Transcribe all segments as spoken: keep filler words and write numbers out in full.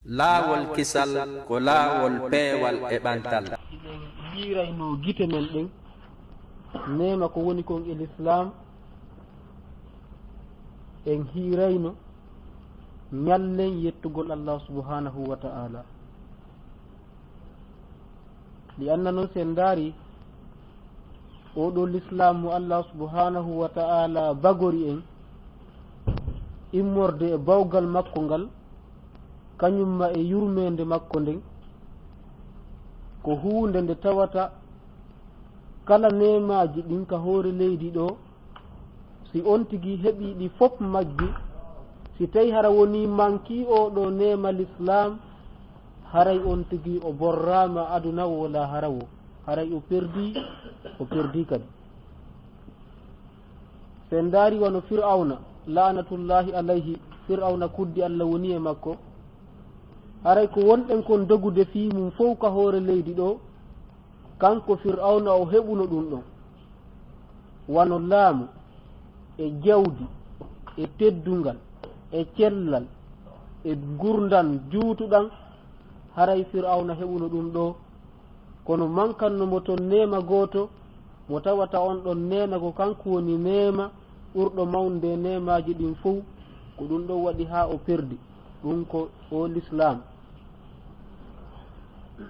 Laawol kisal ko laawol peewal e ɓantal. Hiɗen hiiraynoo gite men ɗen, neema ko woni kon e Lislaam, en hiirayno ñallen yettugol Allah subhanahu wa ta'ala. Ɗi annda non, si en ndaari oo ɗoo Lislaam mo Allah subhanahu wa ta'ala bagori en, immorde e bawgal makko ngal, kañum ma e yurmeende makko nden, ko huunde nde tawata kala neemaaji ɗin ka hoore leydi ɗoo, si on tigi heɓii ɗi fof majji, si tawi hara wonii mankii oo ɗoo neema Lislaam, haray on tigi o borraama aduna woo laahara woo, haray o perdii, o perdii kadi. Si en ndaari wano Fir'awna, la'natullaahi alayhi, Fir'awna kuddi Allah woni e makko, haray ko wonɗen kon dogude fii mum fof ka hoore leydi ɗoo, kanko Fir'awna o heɓuno ɗum ɗon, wano laamu, e jawdi, e teddungal, e cellal, e ngurndan juutuɗan, haray Fir'awna heɓuno ɗum ɗoo, kono mankanno mo ton neema gooto, mo tawata on ɗon neema ko kanko woni neema ɓurɗo mawnude neemaaji ɗin fow, ko ɗum ɗon waɗi haa o perdi. Ɗum ko o Lislaam.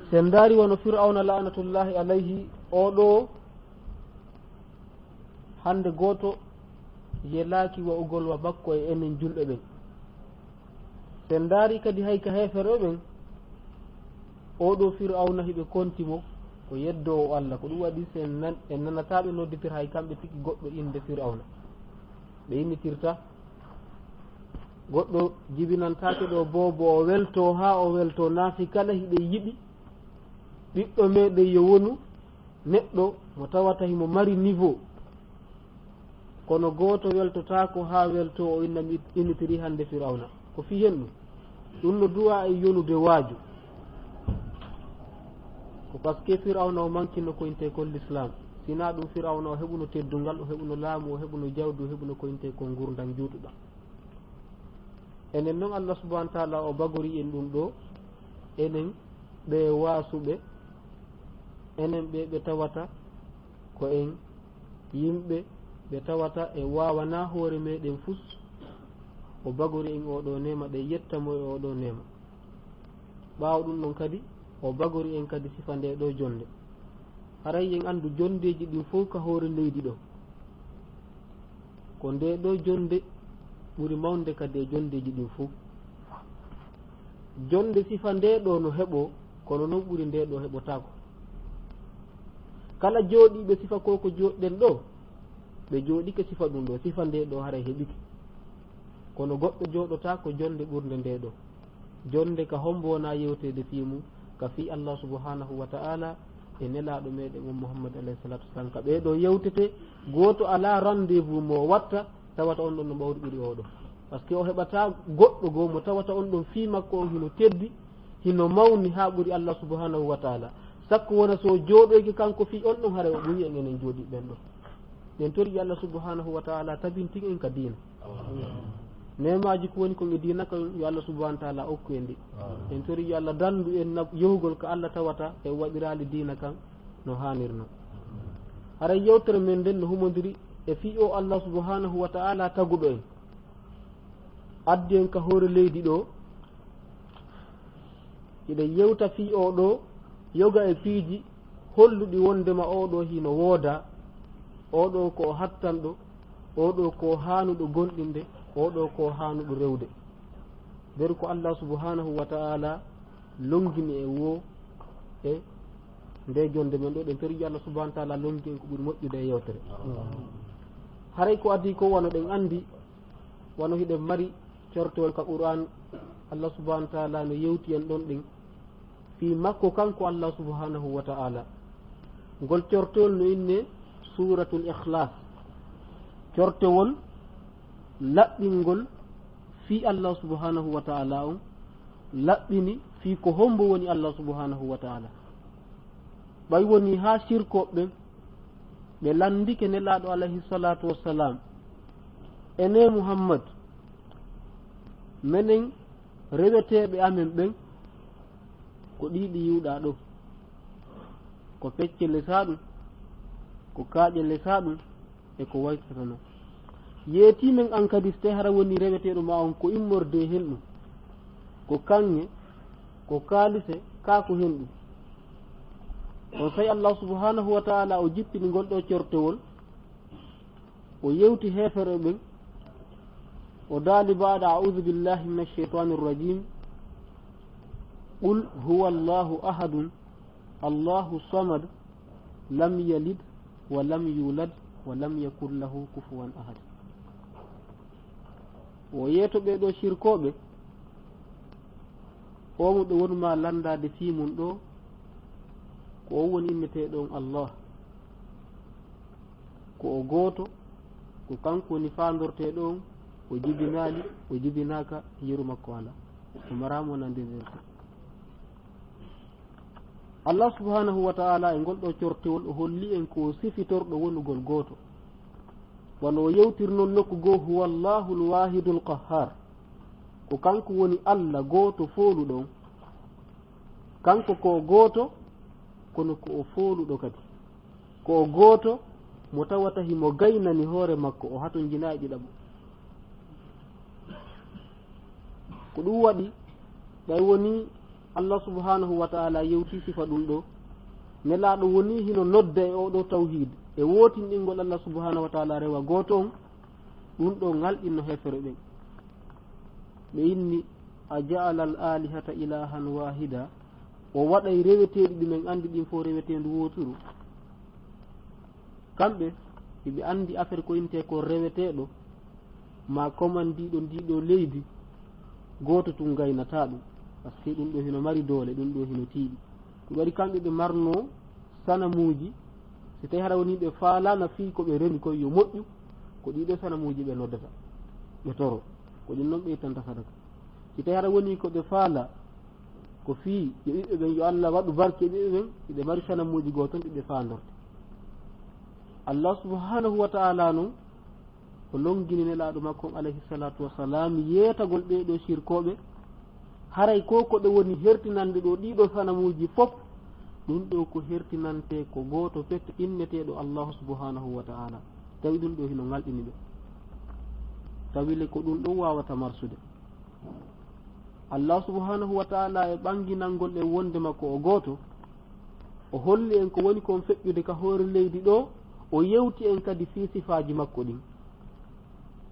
Si en ndaari wano Fir'awna la'natullaahi alayhi, oo ɗoo hannde gooto yelaaki wa'ugol wa makko e enen julɓe ɓen. Si en ndaari kadi hay ka heeferɓe ɓen, oo ɗoo Fir'awna hiɓe konti mo ko yeddoowo Allah. Ko ɗum waɗi si en nan-, en nanataa ɓe nodditir hay kamɓe tigi goɗɗo innde Fir'awna. Ɓe innitirta goɗɗo jibinantaake ɗoo boobo o weltoo haa o weltoo, naa si kala hiɓe yiɗi ɓiɗɗo meɗen yo wonu neɗɗo mo tawata himo mari niveau, kono gooto weltotaako haa weltoo o inna mi-, innitiri hannde Fir'awna. Ko fii hen ɗum? Ɗum no duwaa e yonude waaju. Ko parce que Fir'awna o mankinno ko intee kon Lislaam. Si naa ɗum, Fir'awna o heɓuno teddungal, o heɓuno laamu, o heɓuno jawdi, o heɓuno ko intee kon ngurndan juutuɗan. Enen non, Allah subhanahu wa ta'ala o bagori en ɗum ɗoo, enen ɓe waasuɓe, enen ɓe ɓe tawata ko en yimɓe ɓe tawata e waawanaa hoore meɗen fus, o bagori en oo ɗoo neema, ɗe yetta mo e oo ɗoo neema. Ɓaawo ɗum ɗon kadi, o bagori en kadi sifa ndee ɗoo jonnde. Haray en anndu jonndeeji ɗin fow ka hoore leydi ɗoo, ko ndee ɗoo jonnde ɓuri mawnude kadi e jonndeeji ɗin fow. Jonnde sifa ndee ɗoo no heɓoo, kono non ɓuri ndee ɗoo heɓotaako. Kala jooɗiiɓe sifa ko ko jooɗɗen ɗoo, ɓe jooɗike sifa ɗum ɗoo, sifa ndee ɗoo haray heɓike. Kono goɗɗo jooɗotaako jonnde ɓurnde ndee ɗoo. Jonnde ka hombo wonaa yewteede fii mum, ka fii Allah subhanahu wa ta'ala e nelaaɗo meɗen on Muhammad alayhi salatu wasalam. Ka ɓee ɗoo yewtete, gooto alaa rendez-vous mo o watta, tawata on ɗon no ɓawri ɓuri oo ɗoo. Parce que o heɓataa goɗɗo goo mo tawata on ɗon fii makko on hino teddi, hino mawni haa ɓuri Allah subhanahu wa ta'ala. Sakko wona so o jooɗoyke kanko fii on ɗon, haray o ɓuri en enen jooɗiiɓe ɓen ɗon. Ɗen tori Allah subhanahu wa ta'ala tabintin en ka diina. Neemaaji ko woni kon e diina kan, yo Allah subhanahu wa ta'ala okku en ɗi. En tori yo Allah dandu en nab-, yahugol ka Allah tawata e waɗiraali diina kan no haanirno. Haray yewtere men nden no humondiri e fii oo Allah subhanahu wa ta'ala taguɗo en. Addi en ka hoore leydi ɗoo, hiɗen yewta fii oo ɗoo yoga e piiji holluɗi wondema oo ɗoo hino woodaa, oo ɗoo ko o hattanɗo, oo ɗoo ko o haanuɗo gomɗinde, oo ɗoo ko o haanuɗo rewde. Nder ko Allah subhanahu wa ta'ala longini e woo e ndee jonnde men ɗoo, ɗen tori Allah subhanahu wa ta'ala longini en ko ɓuri moƴƴude e yewtere. Haray ko adii ko wano ɗen anndi, wano hiɗen mari cortewol ka Qur'an, Allah subhanahu wa ta'ala no yewti en ɗon ɗin fii makko kanko Allah subhanahu wa ta'ala. Ngol cortewol no innee Suuratul Ikhlaas. Cortewol laɓɓingol fii Allah subhanahu wa ta'ala on, laɓɓini fii ko hombo woni Allah subhanahu wa ta'ala. Ɓay wonii haa sirkooɓe ɓen, ɓe lanndike Nelaaɗo alayhi salaatu wassalaam, enee Muhammad, menen reweteeɓe amen ɓen, Ko ɗiɗi yiwɗa ɗo. Ko pecce lesaa ɗum, ko kaaƴe lesaa ɗum, e ko waytata non. Yeetii men an kadi, so tawii hara wonii reweteeɗo ma on ko immorde e hen ɗum, ko kaŋŋe, ko kaalise, kaa ko hen ɗum. On saa'i Allah subhanahu wa ta'ala o jippini ngol ɗoo cortewol, o yewti heeferɓe ɓen, o daali ba'da a'udhu billahi minash shaytanir rajim, "Qul huwa Allahu ahadun, Allahu samad, lam yalid wa lam yulad wa lam yakun lahu kufuwan ahad." O yeeto ɓee ɗoo sirkooɓe, o mo ɓe wonu ma lanndaade fii mun ɗoo, ko on woni inneteeɗo on Allah. Ko o gooto, ko kanko woni faandorteeɗo on, o jibinaali, o jibinaaka, yeru makko alaa. O maraa mo nande nder. Allah subhanahu wa ta'ala e ngol ɗoo cortewol o holli en ko o sifitorɗo wonugol gooto. Wano o yewtir non nokku goo, "Huwa Allahul Wahidul Qahhar." Ko kanko woni Allah gooto fooluɗo on. Kanko ko o gooto, kono ko o fooluɗo kadi. Ko o gooto mo tawata himo gaynani hoore makko, o hatonjinaayi ɗiɗaɓo. Ko ɗum waɗi, ɓay woni Allah subhanahu wa ta'ala yewti sifa ɗum ɗo, Nelaaɗo woni hino nodda e oo ɗoo tawhiid, e wootinɗingol Allah subhanahu wa ta'ala rewa gooto on, ɗum ɗo ŋalɗinno heefere ɓen. Ɓe inni, "A ja'ala al-alihata ilahan wahida?" O waɗay reweteeɗi ɗi men anndi ɗin fof reweteendu wooturu. Kamɓe, hiɓe anndi affaire ko intee ko reweteeɗo, ma komandiiɗo ndii ɗoo leydi, gooto tun gaynataa ɗum. Parce que ɗum ɗoo hino mari doole, ɗum ɗoo hino tiiɗi. Ɗum waɗi kamɓe ɓe marnoo sanamuuji, si tawii hara wonii ɓe faalaana fii ko ɓe remi kon yo moƴƴu, ko ɗii ɗoo sanamuuji ɓe noddata, ɓe toro. Ko ɗum non ɓe ittanta sadaka. Si tawii hara wonii ko ɓe faala, ko fii yo ɓiɓɓe ɓen, yo Allah waɗu barke e ɓiɓɓe ɓen, hiɓe mari sanamuuji goo ton ɗi ɓe faandorta. Allah subhanahu wa ta'ala non, o longini Nelaaɗo makko on, alayhi salatu wa salam, yeetagol ɓee ɗoo sirkooɓe, haray ko ko ɓe woni hertinande ɗoo ɗii ɗoo sanamuuji fof, ɗum ɗoo ko hertinante ko gooto pet inneteeɗo Allahu subhanahu wa ta'ala. Tawi ɗum ɗoo hino ŋalɗini ɓe. Tawi le ko ɗum ɗoo waawata marsude. Allah subhanahu wa ta'ala e ɓanginangol en wonde makko o gooto, o holli en ko woni kon feƴƴude ka hoore leydi ɗoo, o yewti en kadi fii sifaaji makko ɗin.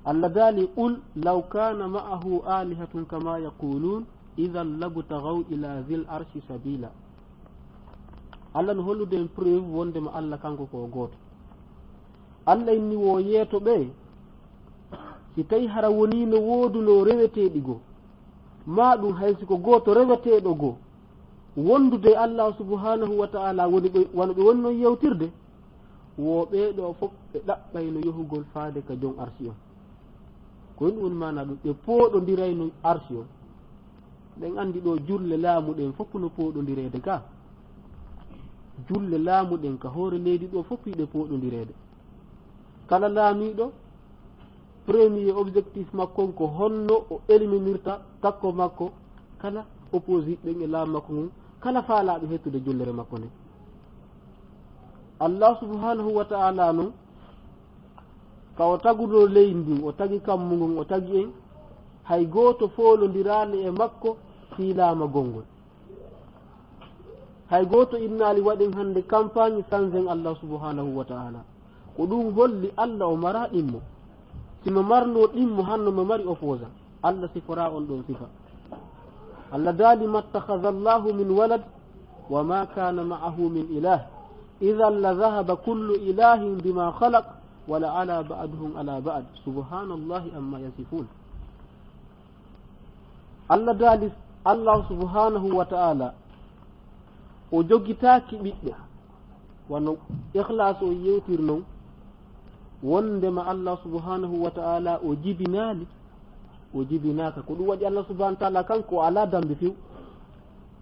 Allah daali, "Qul law kana ma'ahu alihatun kama yaqulun, idhan labtaghaw ila dhil arshi sabila." Allah no hollude en preuve wonde ma Allah kanko ko o gooto. Allah inni wo yeeto ɓe, si tawi hara wonii no woodunoo reweteeɗi goo, maa ɗum hay si ko gooto reweteeɗo goo, wondude e Allah subhanahu wa ta'ala woni ɓe, wano ɓe woni non yewtirde, wo ɓee ɗoo fof ɓe ɗaɓɓayno yohugol faade ka jon arsi on. Ko ɗum woni maanaa ɗum, ɓe pooɗondirayno arsi on. Ɗen anndi ɗoo julle laamu ɗen fof no pooɗondireede ka. Julle laamu ɗen ka hoore leydi ɗoo fof hiɗe pooɗondireede. Kala laamiiɗo, premier objectif makko on ko honno o éliminirta takko makko, kala opposé ɓen e laamu makko ngun, kala faalaaɓe hettude jullere makko nden. Allah subhanahu wa ta'ala non, ka o taguno leydi ndin, o tagi kammu ngun, o tagi en, hay gooto foolondiraali e makko fii laamagol ngol. Hay gooto innaali waɗen hannde campagne sanzen Allah subhanahu wa ta'ala. Ko ɗum holli Allah o maraa ɗimmo. Si mo marnoo ɗimmo, hanno mo mari opposant. Allah siforaa on ɗon sifa. Allah daali, "Ma ittakhadha Allahu min walad, wa ma kana ma'ahu min ilah. Idhan la dhahaba kullu ilahin bima khalaq, wa la ala ba'duhum ala ba'd. Subhanallahi amma yasifun." Allah daali, Allah subhanahu wa ta'ala, o jogitaaki ɓiɗɗo. Wano Ikhlas o yewtir non, wondema Allah subhanahu wa ta'ala o jibinaali, o jibinaaka. Ko ɗum waɗi Allah subhanahu wa ta'ala kanko o alaa dambe few.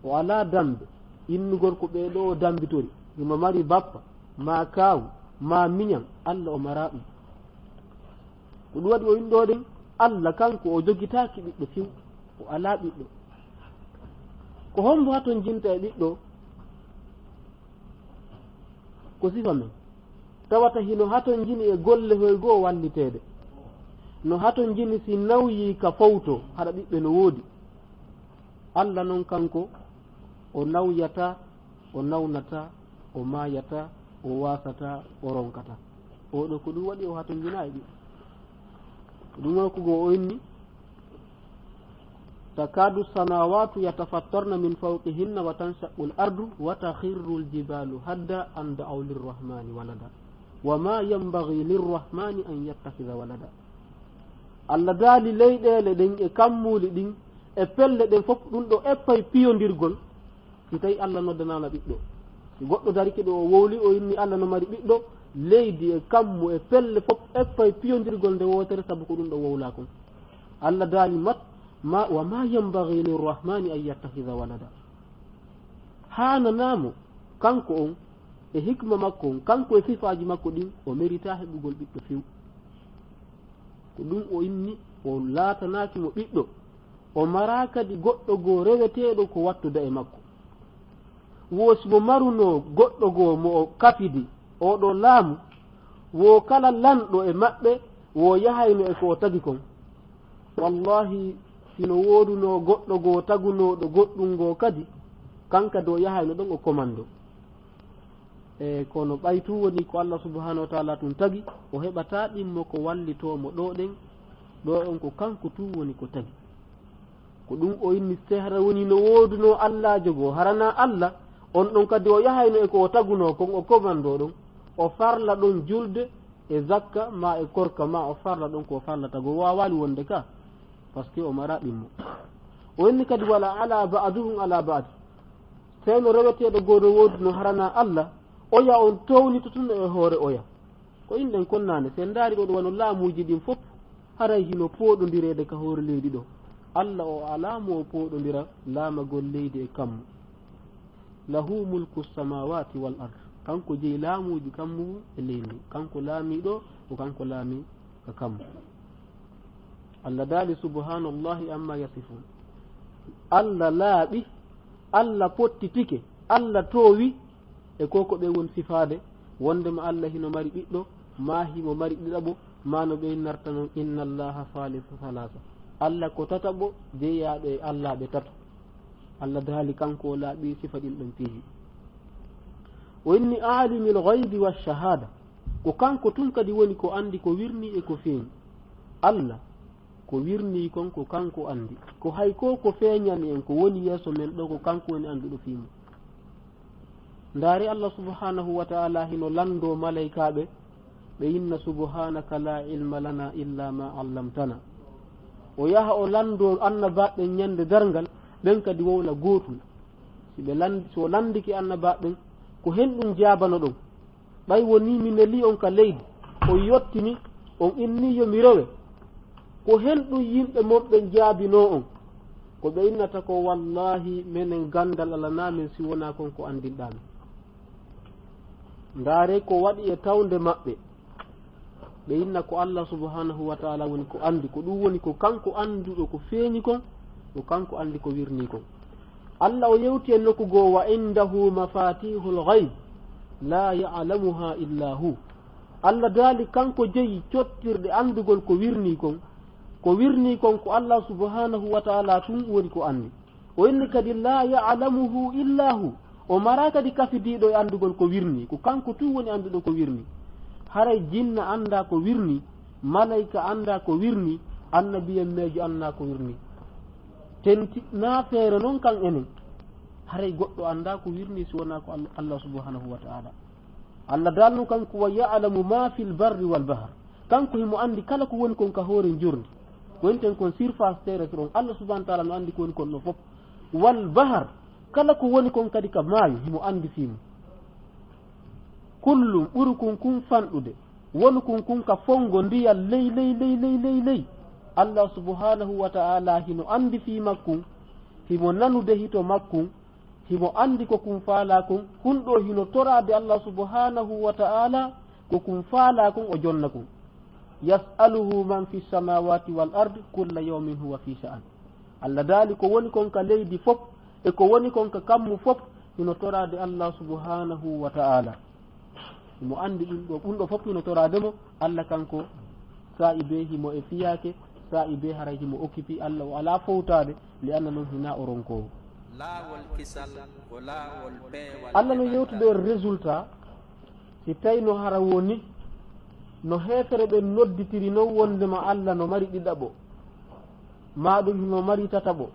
O alaa dambe. Innugol ko ɓee ɗoo o dambitori. Himo mari bappa, maa kaawu, maa miñan. Allah o maraa ɗum. Ko ɗum waɗi o inɗoo ɗen, Allah kanko o jogitaaki ɓiɗɗo few. O alaa ɓiɗɗo. Ko Ko hombo hatonjinta e ɓiɗɗo? Ko sifa men. Tawata hino hatonjini e golle hoy goo walliteede. No hatonjini si nawyii ka fowto, haɗa ɓiɓɓe no woodi. Alla non kanko, o nawyataa, o nawnataa, o maayataa, o waasataa, o ronkataa. Oo ɗoo ko ɗum waɗi o hatonjinaa e ɓiɗɗo. Ɗum woni ko goo o inni, تكاد السماوات يتفطرن من فوقهن وتنشق الأرض وتخر الجبال هدا أن دعوا للرحمن ولدا وما ينبغي للرحمن أن يتخذ ولدا. Alla daali leyɗeele ɗen e kammuuli ɗin e pelle ɗen fof ɗum ɗo eppay piyondirgol. Si tawi Alla noddanaama ɓiɗɗo, si goɗɗo darike ɗo o wowli, o inni Alla no mari ɓiɗɗo, leydi e kammu e pelle fof eppay piyondirgol nde wootere, sabu ko ɗum ɗo wowlaa kon. Alla daali mat, ma, وما ينبغي للرحمن أن يتخذ ولدا. Haananaa mo, kanko on, e hikma makko on, kanko e sifaaji makko ɗin, o meritaa heɓugol ɓiɗɗo few. Ko ɗum o inni, o laatanaaki mo ɓiɗɗo. O maraa kadi goɗɗo goo reweteeɗo ko wattuda e makko. Wo si mo marunoo goɗɗo goo mo o kafidi, oo ɗoo laamu, wo kala lanɗo e maɓɓe, wo yahayno e ko o tagi kon. Wallaahi, si no woodunoo goɗɗo goo tagunooɗo goɗɗum ngoo kadi, kan kadi o yahayno ɗon o komando. E kono ɓay tun woni ko Alla subhanahu wa ta'ala tun tagi, o heɓataa ɗimmo ko wallitoo mo ɗoo ɗen, ɗoo on ko kanko tun woni ko tagi. Ko ɗum o inni, si hara woni no woodunoo allaajo goo, haranaa Alla, on ɗon kadi o yahayno e ko o tagunoo kon, o komandoo ɗon, o farla ɗon julde e zakka, maa e korka, maa o farla ɗon ko o farlata goo, waawaali wonde ka, parce que o maraa ɗimmo. O inni kadi, ولا على بعضهم على بعض. Sey no reweteeɗo goo no woodunoo haranaa Alla, oya on townitoto no e hoore oya. Ko inɗen kon naane, si en ndaari ɗoo ɗo wano laamuuji ɗin fof, haray hino pooɗondireede ka hoore leydi ɗoo. Alla o alaa mo o pooɗondira laamagol leydi e kammu. له ملك السماوات والأرض. Kanko jeyi laamuuji kammu e leydi. Kanko laamiiɗo, ko kanko laami ka kammu. Alla daali, سبحان الله عما يصفون. Alla laaɓi, Alla pottitike, Alla toowi e ko ko ɓe woni sifaade, wondema Alla hino mari ɓiɗɗo, maa himo mari ɗiɗaɓo, maa no ɓe innarta non, إن الله ثالث ثلاثة. Alla ko tataɓo jeyaaɗo e allaaɓe tato. Alla daali kanko o laaɓi sifa ɗin ɗon piiji. O inni, عالم الغيب والشهادة. Ko kanko tun kadi woni ko andi ko wirnii e ko feeñi. Alla, ko wirnii kon ko kanko andi. Ko hay ko ko feeñani en, ko woni yeeso men ɗoo, ko kanko woni anduɗo fii mun. Ndaari Alla subhanahu wa ta'ala hino landoo malaykaaɓe, ɓe inna, سبحانك لا علم لنا إلا ما علمتنا. O yaha o landoo annabaaɓe ɓen ñande darngal, ɓen kadi wowla gootun. Si ɓe land-, si o landike annabaaɓe ɓen, ko hen ɗun jaabanoɗon. Ɓay wonii mi nelii on ka leydi, on yottini, on innii yo mi rewe. Ko hen ɗun yimɓe mon ɓen jaabinoo on? Ko ɓe innata ko, wallaahi, menen ganndal alanaa men si wonaa kon ko anndinɗaa men. Ndaaree ko waɗi e tawnde maɓɓe. Ɓe inna ko Alla subhanahu wa ta'ala woni ko anndi, ko ɗun woni ko kanko annduɗo ko feeñi kon, ko kanko anndi ko wirnii kon. Alla o yewti e nokku goo, وعنده مفاتيح الغيب لا يعلمها إلا هو. Alla daali kanko jeyi cottirɗe anndugol ko wirnii kon. Ko wirnii kon ko Alla subhanahu wa ta'ala tun woni ko anndi. O inni kadi, لا يعلمه إلا هو. O maraa kadi kafidiiɗo e anndugol ko wirnii, ko kanko tun woni annduɗo ko wirnii. Haray jinna anndaa ko wirnii, malayka anndaa ko wirnii, annabiyen meejo anndaa ko wirnii. Tenti naa feere non kan enen. Haray goɗɗo anndaa ko wirnii si wonaa ko Alla, Alla subhanahu wa ta'ala. Alla daalno kanko, ويعلم ما في البر والبحر. Kanko himo anndi kala ko woni kon ka hoore njorndi. Ko wonten kon surface terrestre on, Alla subhanahu wa ta'ala no anndi ko woni kon ɗon fof. والبحر, kala ko woni kon kadi ka maayo, himo anndi fii mun. Kullum ɓurukun kun fanɗude, wonukun kun ka fongo ndiyal ley, ley, ley, ley, ley, ley. Alla subhanahu wa ta'ala hino anndi fii makkun, himo nanude hito makkun, himo anndi ko kun faalaa kun, kun ɗoo hino toraade Alla subhanahu wa ta'ala, ko kun faalaa kun o jonna kun. يسأله من في السماوات والأرض كل يوم هو في شأن. Alla daali ko woni kon ka leydi fof, E ko woni kon ka kammu fof hino toraade Allah subhanahu wa ta'ala. Himo anndi ɗum ɗo, ɗum ɗo fof hino toraade mo. Allah kanko saa'i bee himo e fiyaake, saa'i bee haray himo occupé. Allah o alaa fowtaade, li anna non hinaa o ronkoowo. Laawol kisal ko laawol peewal. Allah no e yewtude résultat, si tawi no hara woni no heefere ɓen nodditiri non wondema Allah no mari ɗiɗaɓo, maa ɗum hino mari tataɓo.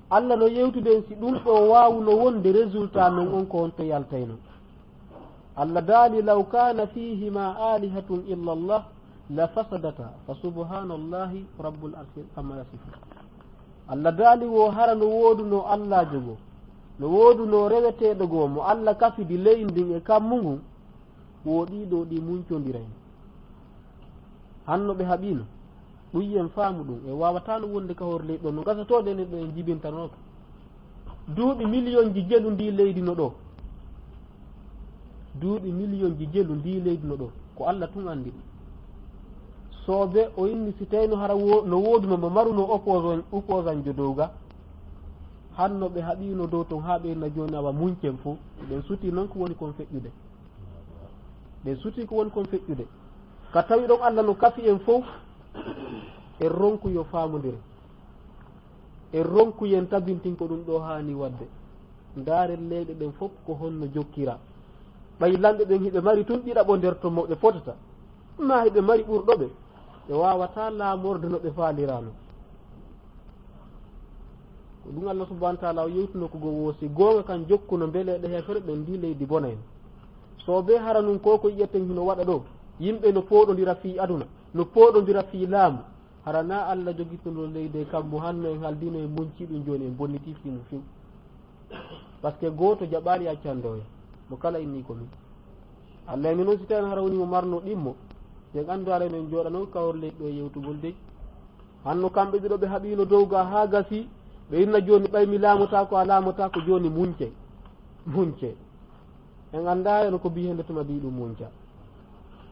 Allah no yewtude en si ɗum ɗo waawuno wonde résultat non on ko honto yaltayno. Allah daali, "Law kana fihima alihatun illa Allah la fasadata, fa subhanallahi rabbul arshi amma yasifun." Allah daali wo hara no wooduno Allaajo goo, no wooduno reweteeɗo goo mo Allah kafidi leydi ndin e kammu ngun, wo ɗii ɗoo ɗi muncondirayno. Hanno ɓe haɓiino, ɗum yen faamu ɗum, e waawataano wonde ka hoore leydi ɗoo, no gasatoo nde enen ɗoo en jibintanooka. Duuɓi miliyonji jelu ndii leydi no ɗoo. Duuɓi miliyonji jelu ndii leydi no ɗoo. Ko Allah tun anndi ɗum. Soobe o inni si tawi no hara wo-, no wooduno mo maruno opposant-, opposantjo dow ga. Hanno ɓe haɓiino dow ton haa ɓe inna jooni awa muncen fof. Ɓen suti non ko woni kon feƴƴude. Ɓen suti ko woni kon feƴƴude. Ka tawi ɗon Allah no kafi en fof, en ronku yo faamondire. En ronku yen tabintin ko ɗum ɗo haani waɗde. Ndaaren leyɗe ɗen fof ko honno jokkira. Ɓay lanɗe ɗen hiɓe mari tun ɗiɗaɓo nder to mo ɓe fotata. Maa hiɓe mari ɓurɗo ɓe. Ɓe waawataa laamorde no ɓe faaliraano. Ko ɗum Allah subhanahu wa ta'ala o yewtuno ko go woosi goonga kan jokkuno mbeleeɗe heefere ɓen ndi leydi bonayno. So bee hara nun ko ko yi'eten hino waɗa ɗo, yimɓe no pooɗondira fii aduna, no pooɗondira fii laamu. Hara naa Allah jogituno leydi e kammu hanno en haldino e munci ɗum jooni en bonniti fii mum few. Parce que gooto jaɓaali accandooya mo kala inni ko min. Allah e min on si tawi hara woni mo marno ɗimmo, en anndu hara men jooɗano kawor leydi ɗo e yewtugol dey. Hanno kamɓe ɗiɗo ɓe haɓiino dow ga haa gasi, ɓe inna jooni ɓay mi laamotaako a laamotaako jooni munce. Munce. En anndaa heno ko mbiyi hende tuma mbiyi ɗum munca.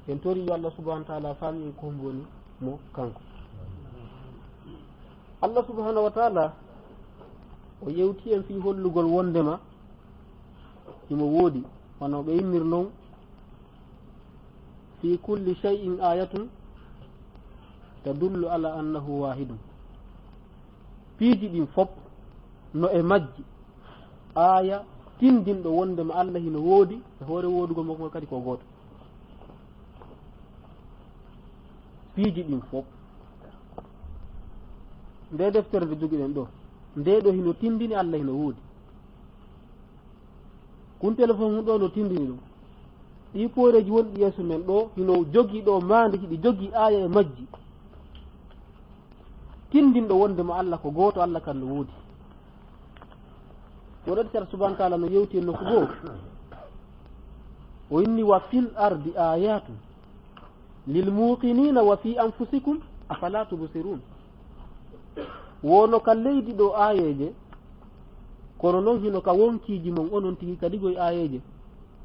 En tori yo Allah subhanahu wa ta'ala faami en ko hombo woni mo kanko. Allah subhanahu wa ta'ala o yewti en fii hollugol wondema himo woodi, wano ɓe innir non, "Fi kulli shay'in ayatun tadullu ala annahu wahidun." Piiji ɗin fop no e majji aaya tindinɗo wondema Allah hino woodi, e hoore woodugol makko kadi ko gooto. Piiji ɗin fop. Nde deftere nde jogiɗen ɗo, nde ɗo hino tindini Allah hino woodi. Kun téléphone hun ɗo no tindini ɗum. Ɗi pooreeji wonɗi yeeso men ɗo, hino jogii ɗo maande, hiɗi jogii aaya e majji. Tindinɗo wondema Allah ko gooto, Allah kan no woodi. Ko ɗon sera subhanahu wa ta'ala no yewti en nokku goo. O inni, "Wa fil ardi ayatun lil muqinina wa fi anfusikum afala tubsirun." Wono ka leydi ɗo aayeeje, kono non hino ka wonkiiji mon onon tigi kadi goy aayeeje.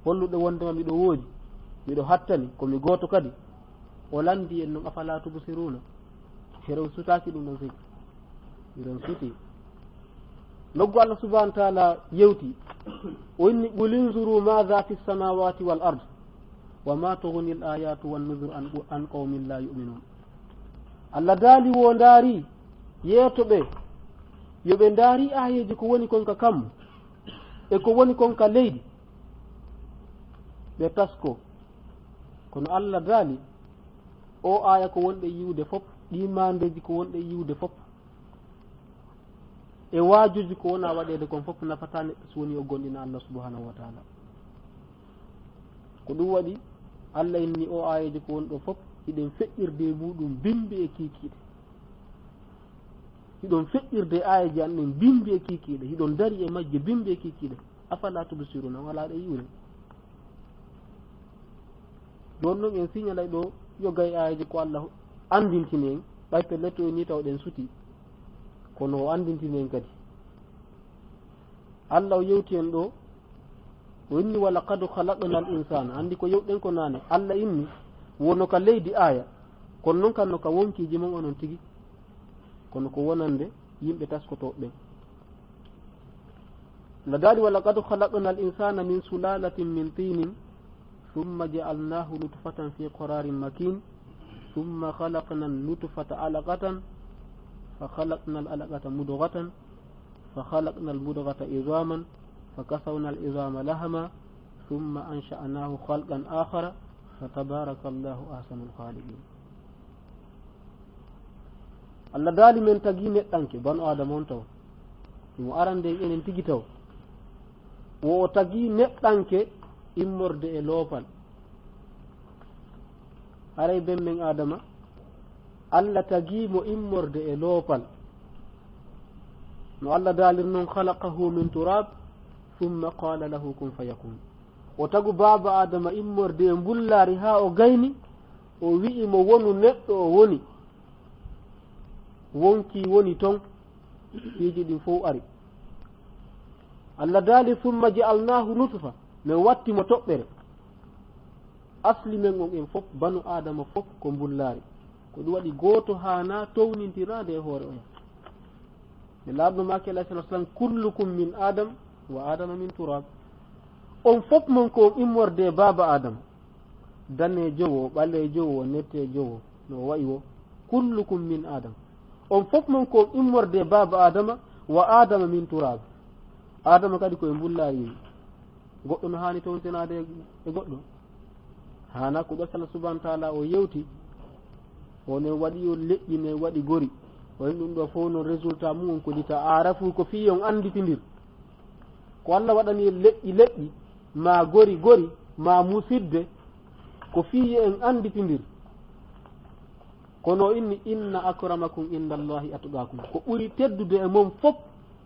Holluɗe wondema miɗo woodi, miɗo hattani, ko mi gooto kadi. O landi en non, "Afala tubsiruna?" Hero sutaaki ɗum ɗon sigi. Hiɗon suti. Noggu Allah subhanahu wa ta'ala yewti. O inni, "Qul inzuru madha fi samawati wal ard, wa ma tughni al ayatu wan nuzur an, an qawmin la yu'minun." Allah daali wo ndaari, yeeto ɓe, yo ɓe ndaari aayeeji ko woni kon ka kammu, e ko woni kon ka leydi. Ɓe tasko. Kono Allah daali, o aaya ko wonɗe yiwde fop, ɗi maandeeji ko wonɗe yiwde fop, e waajuuji ko wona waɗeede kon fop nafataa neɗɗo si woni o gomɗina Allah subhanahu wa ta'ala. Ko ɗum waɗi Allah inni o aayeeji ko woni ɗo fop, hiɗen feƴƴirde e muɗum bimbi e kiikiiɗe. Hiɗon feƴƴirde e aayeeji an ɗen bimbi e kiikiiɗe, hiɗon dari e majje bimbi e kiikiiɗe. Afala tubsiruna, walaa ɗe yiwre. Ɗon non en signalay ɗo yo gay aayeeji ko Allah anndintini en, ɓay pellet to en ni taw ɗen suti. Kono o anndintini en kadi. Allah o yewti en ɗo, o inni, "Wa laqad khalaqna al insana." Anndi ko yewɗen ko naane. Allah inni, wono ka leydi aaya, kono non kan no ka wonkiiji mon onon tigi. Kono ko wonande yimɓe taskotooɓe ɓen. Allah daali, "Wa laqad khalaqnal insana min sulalatin min tinin, thumma ja'alnahu nutfatan fi qararin makin, thumma khalaqna nutfata alaqatan, fa khalaqnal alaqata mudghatan, fa khalaqnal mudghata idhaman, fa kasawna al idhama lahama, thumma ansha'nahu khalqan akhara, fa tabarakallahu ahsanul khaliqin." Allah daali, men tagi neɗɗanke, banu Adama on taw. Mo arande en enen tigi taw. Wo o tagi neɗɗanke immorde e loopal. Haray ben men Adama, Allah tagi mo immorde e loopal. No Allah daalir non, "Khalaqahu min turab, thumma qala lahu kun fayakun." O tagu baaba Adama immorde e mbullaari haa o gayni, o wi'i mo, "Wonu neɗɗo," o woni. Wonkii woni ton, piiji ɗin fow ari. Allah daali, "Thumma ja'alnahu nutfa," men watti mo toɓɓere. Asli men on en fof, banu Adama fof ko mbullaari. Ko ɗum waɗi gooto haanaa townintiraade e hoore oya. Nde Laamɗo maaki, alayhi salatu wasalam, "Kullukum min Adam wa Adama min turab." On fof mon ko on immorde e baaba Adama. Daneejo wo, ɓaleejo wo, neteejo wo, no o wa'i wo. "Kullukum min Adam." On fof mon ko on immorde e baaba Adama, "wa Adama min turab." Adama kadi ko e mbullaari yehi. Goɗɗo no haani towntinaade e goɗɗo? Haanaa. Ko ɗo Allah subhanahu wa ta'ala o yewti. O nen waɗi yo leƴƴi, nen waɗi gori. O en ɗum ɗo fof noon résultat mum on ko lita aarafu, ko fii on annditindir. Ko Allah waɗani en leƴƴi leƴƴi, maa gori gori, maa musidde, ko fii en annditindir. Kono o inni, "Inna akramakum indallahi atqakum." Ko ɓuri teddude e mon fof,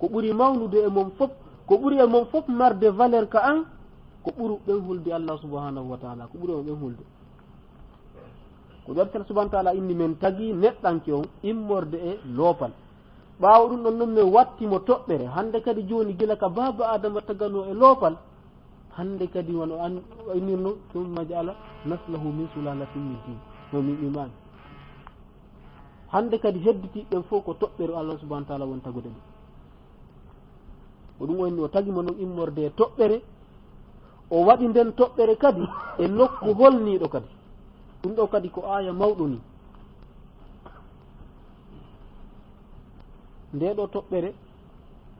ko ɓuri mawnude e mon fof, ko ɓuri e mon fof marde valeur ka an, ko ɓuru ɓen hulde Allah subhanahu wa ta'ala, ko ɓuri on ɓen hulde. Ko ɗum Allah subhanahu wa ta'ala inni men tagi neɗɗanke on immorde e loopal. Ɓaawo ɗum ɗon non men watti mo toɓɓere. Hannde kadi jooni gila ka baaba Adama taganoo e loopal, hannde kadi wano an, innirno, "Thumma ja'ala naslahu min sulalatin min tin." No min iman. Hannde kadi hedditi ɓen fof ko toɓɓere Allah subhanahu wa ta'ala won tagude ɓe. Ko ɗum o inni o tagi mo non immorde e toɓɓere, o waɗi nden toɓɓere kadi e nokku holniiɗo kadi. Ɗum ɗo kadi ko aaya mawɗo ni. Nde ɗo toɓɓere,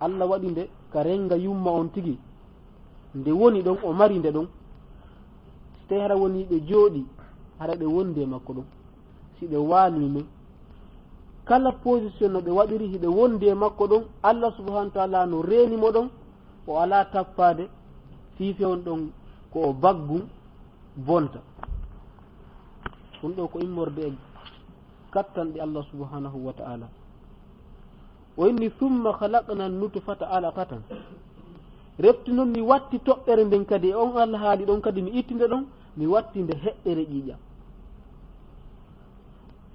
Allah waɗi nde ka renga yumma on tigi. Nde woni ɗon, o mari nde ɗon. Si tawi hara woni ɓe jooɗi, hara ɓe wondi e makko ɗon. Si ɓe waali men, kala position no ɓe waɗiri, hiɓe wondi e makko ɗon, Allah subhanahu wa ta'ala no reeni mo ɗon, o alaa tappaade, fii fewndo ɗon ko o baggu bonta. Ɗum ɗo ko immorde e kattanɗe Allah subhanahu wa ta'ala. O inni, "Thumma khalaqna nutfata alaqatan." Refti non mi watti toɓɓere nden kadi, e on alhaali ɗon kadi mi itti nde ɗon, mi watti nde heɓɓere ƴiiƴam.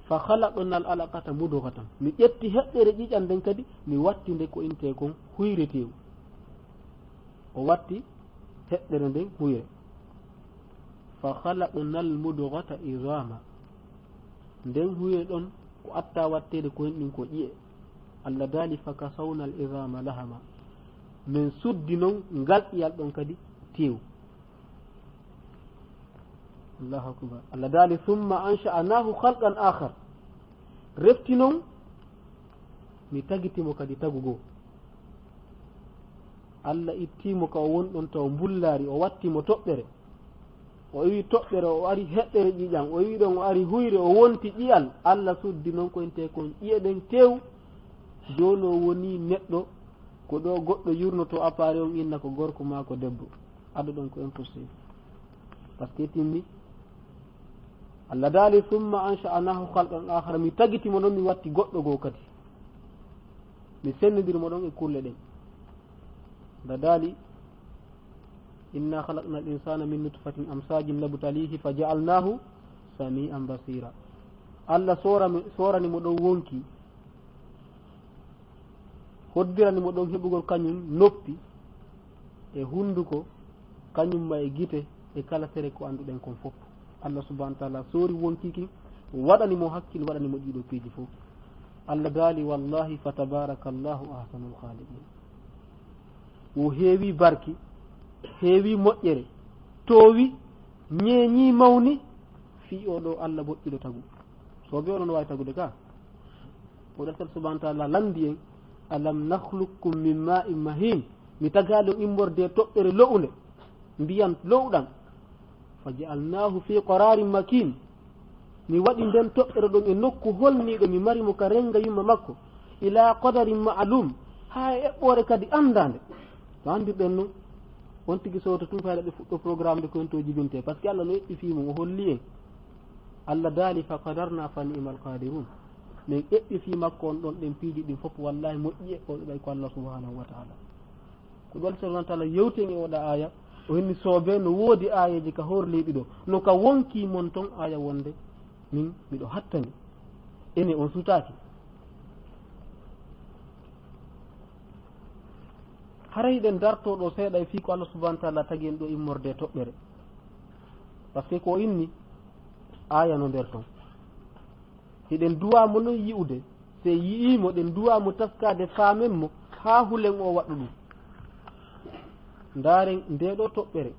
"Fa khalaqna al alaqata mudghatan." Mi ƴetti heɓɓere ƴiiƴam nden kadi, mi watti nde ko intee kon huyre teewu. O watti heɓɓere nden huyre. "Fa khalaqna al mudghata idhama." Nden huyre ɗon ko atta watteede ko en ɗin ko ƴi'e. Allah daali, "Fa kasawna al idhama lahama." Min suddi non ngal ƴiyal ɗon kadi teew. Allahu akbar. Allah daali, "Thumma ansha'nahu khalqan akhar." Refti non, mi tagiti mo kadi tagu goo. Allah itti mo ka o won ɗon taw mbullaari, o watti mo toɓɓere. O iwi toɓɓere, o ari heɓɓere ƴiiƴam, o iwi ɗon, o ari huyre, o wonti ƴi'al. Allah suddi non ko intee kon ƴi'e ɗen tew. Jooni o woni neɗɗo, ko ɗo goɗɗo yurnoto appareil on inna ko gorko maa ko debbo. Ado ɗon ko impossible. Parce que timmi. Allah daali, "Thumma ansha'nahu khalqan akhar." Mi tagiti mo ɗon, mi watti goɗɗo goo kadi. Mi sennidiri mo ɗon e kulle ɗen. Allah daali, "Inna khalaqna al insana min nutfatin amsajin nabtalihi fa ja'alnahu sami'an basira." Allah soorami-, soorani mo ɗon wonki. Hoddirani mo ɗon heɓugol kañum noppi e hunduko, kañum ma e gite e kala tere ko annduɗen kon fof. Allah subhanahu wa ta'ala soori wonki kin, waɗani mo hakkil, waɗani mo ɗiɗo piiji fof. Allah daali, "Wallahi fa tabarakallahu ahsanul khaliqin." O heewi barki, heewi moƴƴere, toowi, ñeeñi, mawni, fii oo ɗoo Alla moƴƴuɗo tagu. So be onon waawi tagude ka. O ɗatal subhanahu wa ta'ala lanndi en, "Alam nakhluqkum min ma'in mahin." Mi tagaali on immorde e toɓɓere lo'unde, ndiyan lo'uɗan. "Fa ja'alnahu fi qararin makin." Mi waɗi nden toɓɓere ɗon e nokku holniiɗo, mi mari mo ka renga yumma makko. "Ila qadarin ma'lum." Haa e eɓɓoore kadi anndaande. No anndirɗen non, on tigi sowto tun fayda ɓe fuɗɗo programme de ko en to jibinte. Parce que Alla no eɓɓi fii mum, o holli en. Alla daali, "Fa qadarna fa ni'mal qadirun." Min eɓɓi fii makko on ɗon ɗen piiji ɗin fof, wallahi moƴƴi e o ɓay ko Alla subhanahu wa ta'ala. Ko ɗon subhanahu wa ta'ala yewti en e oɗa aaya, o inni soobe no woodi aayeeji ka horliiɗi ɗo. No ka wonki mon ton aaya wonde, min miɗo hattani. Ene on sutaaki. Haray hiɗen darto ɗo seeɗa e fii ko Allah subhanahu wa ta'ala tagi en ɗo immorde e toɓɓere. Parce que ko o inni, aaya no nder ton. Hiɗen duwaa mo non yi'ude, si en yi'ii mo, ɗen duwaa mo taskaade faamen mo, haa hulen o waɗu ɗum. Ndaaren ndee ɗoo toɓɓere.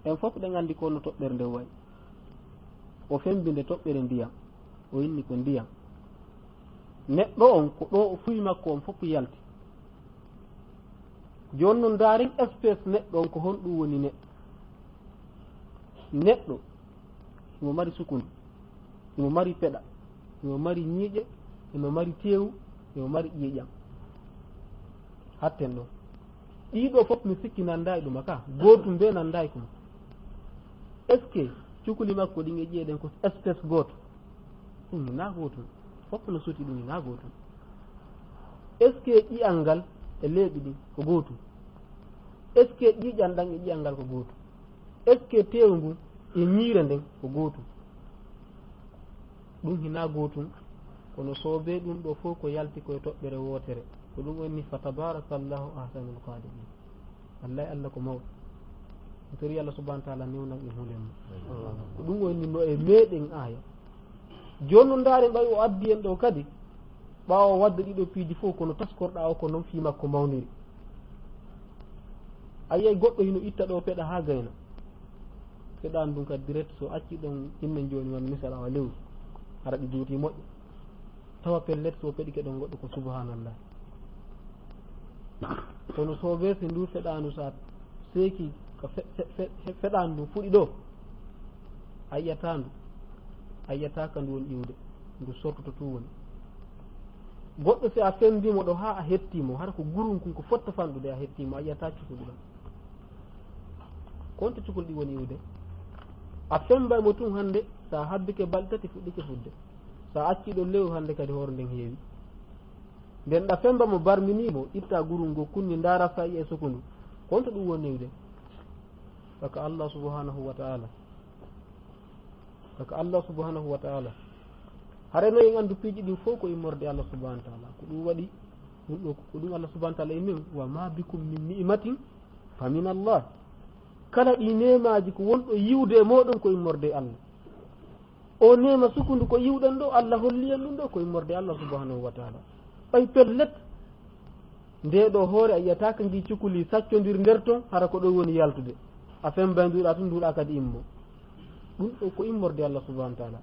En fof ɗen anndi ko no toɓɓere nden wayi. O fembi nde toɓɓere ndiyam. O inni ko ndiyam. Neɗɗo on, ko ɗo o fuyi makko on fof yalti. Jooni non ndaaren espèce neɗɗo on, ko honɗum woni neɗɗo? Neɗɗo, himo mari sukundu, himo mari peɗa, himo mari ñiiƴe, himo mari teewu, himo mari ƴiiƴam. Hatten ɗo. Ɗii ɗoo fof mi sikki nanndaay ɗum aka. Gootum bee nanndaay kuma. Est-ce que cukuli makko ɗin e ƴi'e ɗen ko espèce gooto? Ɗum hinaa gootum. Fof no suti, ɗum hinaa gootum. Est-ce que ƴi'al ngal e leeɓi ɗin ko gootum? Est-ce que ƴiiƴam ɗam e ƴi'al ngal ko gootum? Est-ce que teewu ngun e ñiire nden ko gootum? Ɗum hinaa gootum, kono soobee ɗum ɗoo fof ko yalti ko e toɓɓere wootere. Ko ɗum woni, "Fa tabarakallahu ahsanul khaliqin." Wallahi, Allah ko mawɗo. Mi tori Allah subhanahu wa ta'ala newnan en hulen mum. Ko ɗum woni no e meɗen aaya. Jooni non ndaaren ɓay o addi en ɗo kadi, ɓaawo wadde ɗiɗo piiji fof, kono taskorɗaa o ko non fii makko mawniri. A yi'ay goɗɗo hino itta ɗo peɗa haa gayna. Peɗaandu ndun kadi direct, so acci ɗon innen jooni, wano misal awa lewru, hara ɗi juuti moƴƴa. Tawa pellet, so peɗike ɗon goɗɗo ko subhanallah. Kono so weese ndu feɗaandu, sa seeki ka fe-, fe-, fe-, fe-, feɗaandu ndu fuɗi ɗo, a yi'ataa ndu, a yi'ataa ka ndu woni iwde, ndu sortoto tun woni. Goɗɗo si a fendii mo ɗo haa a hettii mo, hara ko gurun kun ko fotta fanɗude, a hettii mo, a yi'ataa cukalɗi ɗon. Ko honto cukalɗi woni iwde? A fembay mo tun hande, sa habbike balɗe tati fuɗɗike fudde. Sa accii ɗon lewru hande kadi hoore nden heewi. Nden ɗa femba mo, barminii mo, itta gurun ngun kunni, ndaara sa yi'ay sukundu. Ko honto ɗum woni iwde? Saka Allah subhanahu wa ta'ala. Saka Allah subhanahu wa ta'ala. Hare no en anndu piiji ɗin fof ko immorde Allah subhanahu wa ta'ala. Ko ɗum waɗi, ɗum ɗo, ko ɗum Allah subhanahu wa ta'ala inni, "Wa ma bikum min ni'matin fa min Allah." Kala ɗi neemaaji ko wonɗo yiwde e mooɗon ko immorde e Allah. O neema sukundu ko yiwɗen ɗo, Allah holli en ɗum ɗo ko immorde Allah subhanahu wa ta'ala. Ɓay pellet, nde ɗo hoore a yi'ataa ka ngi cukuli saccondir nder ton, hara ko ɗo woni yaltude. A femba nduɗa tun, nduɗa kadi immo. Ɗum ɗo ko immorde Allah subhanahu wa ta'ala.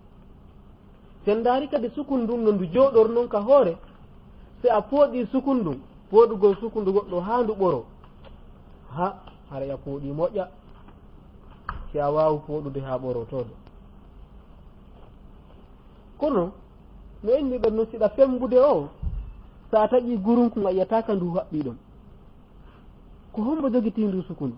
Si en ndaari kadi sukundu ndun no ndu jooɗor non ka hoore, si a pooɗi sukundu, pooɗugol sukundu goɗɗo haa ndu ɓoro, ha, haray a pooɗi moƴƴa. Si a waawu pooɗude haa ɓorotooɗo. Kono, no innirɗen non, si ɗa fembude o, sa taƴi gurun kun a yi'ataa ka ndu haɓɓi ɗon. Ko hombo jogitii ndu sukundu?